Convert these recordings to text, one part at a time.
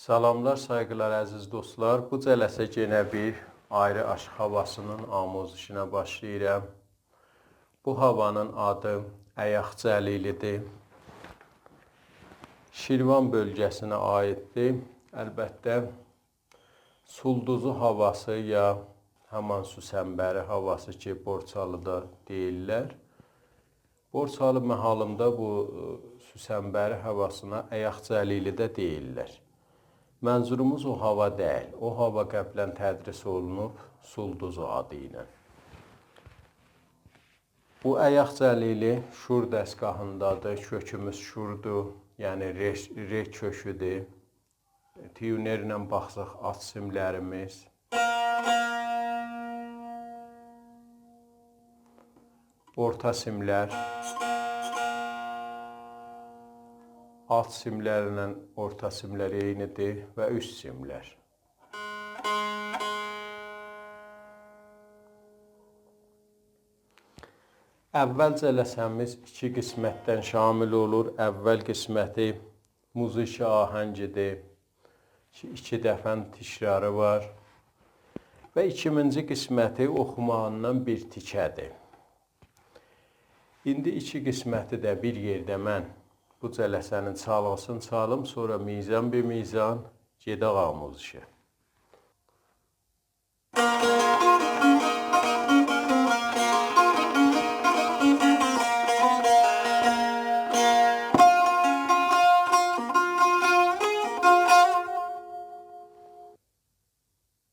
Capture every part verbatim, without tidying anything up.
سلاملار، سایغیلار، عزیز دوستلار. بو جلسه یئنه بیر آیری آشیق هاواسینین آموزشینه باشلاییرام. بو هاوانین آدی ایاق جلیلی‌دیر. شیروان بؤلگه‌سینه عاییددیر. البته، سولدوزو هاواسی یا همان سوسنبری هاواسی کی، بورچالیدا دئییرلر. بورچالی محالیندا بو، ائ، سوسنبری هاواسینا ایاق جلیلی ده دئییرلر. منظوروموز او هاوا دئییل. او هاوا قبلاً تدریس اولونوب سولدوزو آدی ایله. بو ایاق جلیلی شور دستگاهیندادیر. کؤکوموز شوردور، یعنی ر، ر کؤکودور. تیونرله باخساق، آلت سیملریمیز. اورتا سیملر. آلت سیملرله اورتا سیملر عینی‌دیر و اوست سیملر. اول جلسه‌میز ایکی قسمتدن شامل اولور. اول قسمتی موزیکی آهنگی‌دیر کی، ایکی دفعه تکراری وار. و ایکیمینجی قسمتی اوخوماغیندان بیر تیکه‌دیر. ایندی ایکی قسمتی ده بیر یئرده من بو جلسه‌نین چالغیسینی چالیم، سونرا میزان به میزان گئدک آموزشه.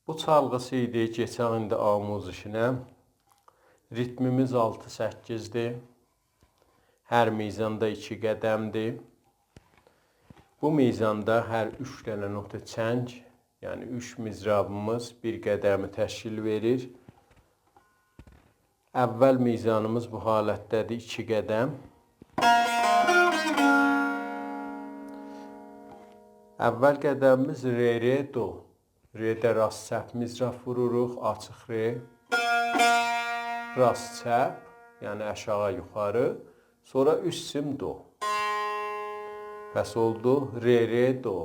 بو چالغیسی ایدی، کئچک ایندی آموزشینه. ریتمیمیز آلتی سککیزدیر. هر میزان دا ایکی قدمدیر. بو میزاندا هر اوچ دنه نوت چنگ، یعنی اوچ مضرابیمیز بیر قدمی تشکیل وئریر. اول میزانیمیز بو حالتده‌دیر، ایکی قدم. اول قدمیمیز ر، ر، دو. رده راست چپ مضراب ووروروق، آچیق ر. راست چپ، یعنی آشاغی یوخاری. سونرا اوست سیم دو. پس اولدو ر، ر، دو.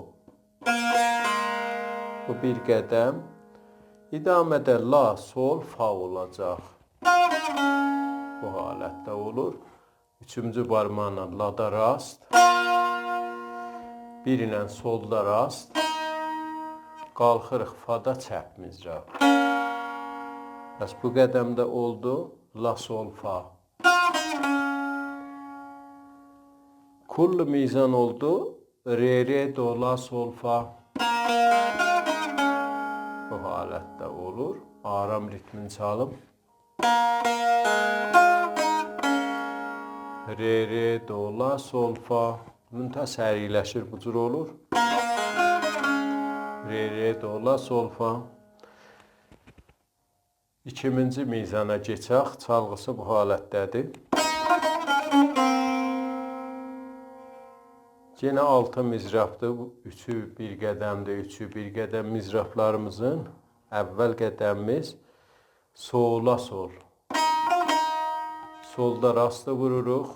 بو بیر قدم. ادامه‌ده لا، سول، فا اولاجاق. بو حالتده اولور. اوچونجو بارماغینان لادا راست. بیر ایله سولدا راست. قالخیریق فادا چپ مضراب. پس بو قدم ده اولدو لا، سول، فا. کل میزان اولدو ر، ر، دو، لا، سول، فا. بو حالتده اولور. آرام ریتمینی چالیم. ر، ر، دو، لا، سول، فا. منتها سریعلشیر، بو جور اولور. ر، ر، دو، لا، سول، فا. ایکیمینجی میزانا کئچک، چالغیسی بو حالتده‌دیر. یئنه آلتی مضرابدیر، بو اوچو بیر قدمدیر، اوچو بیر قدم مضرابلاریمیزین. اول قدمیمیز سولا سول. سولدا راستی ووروروق.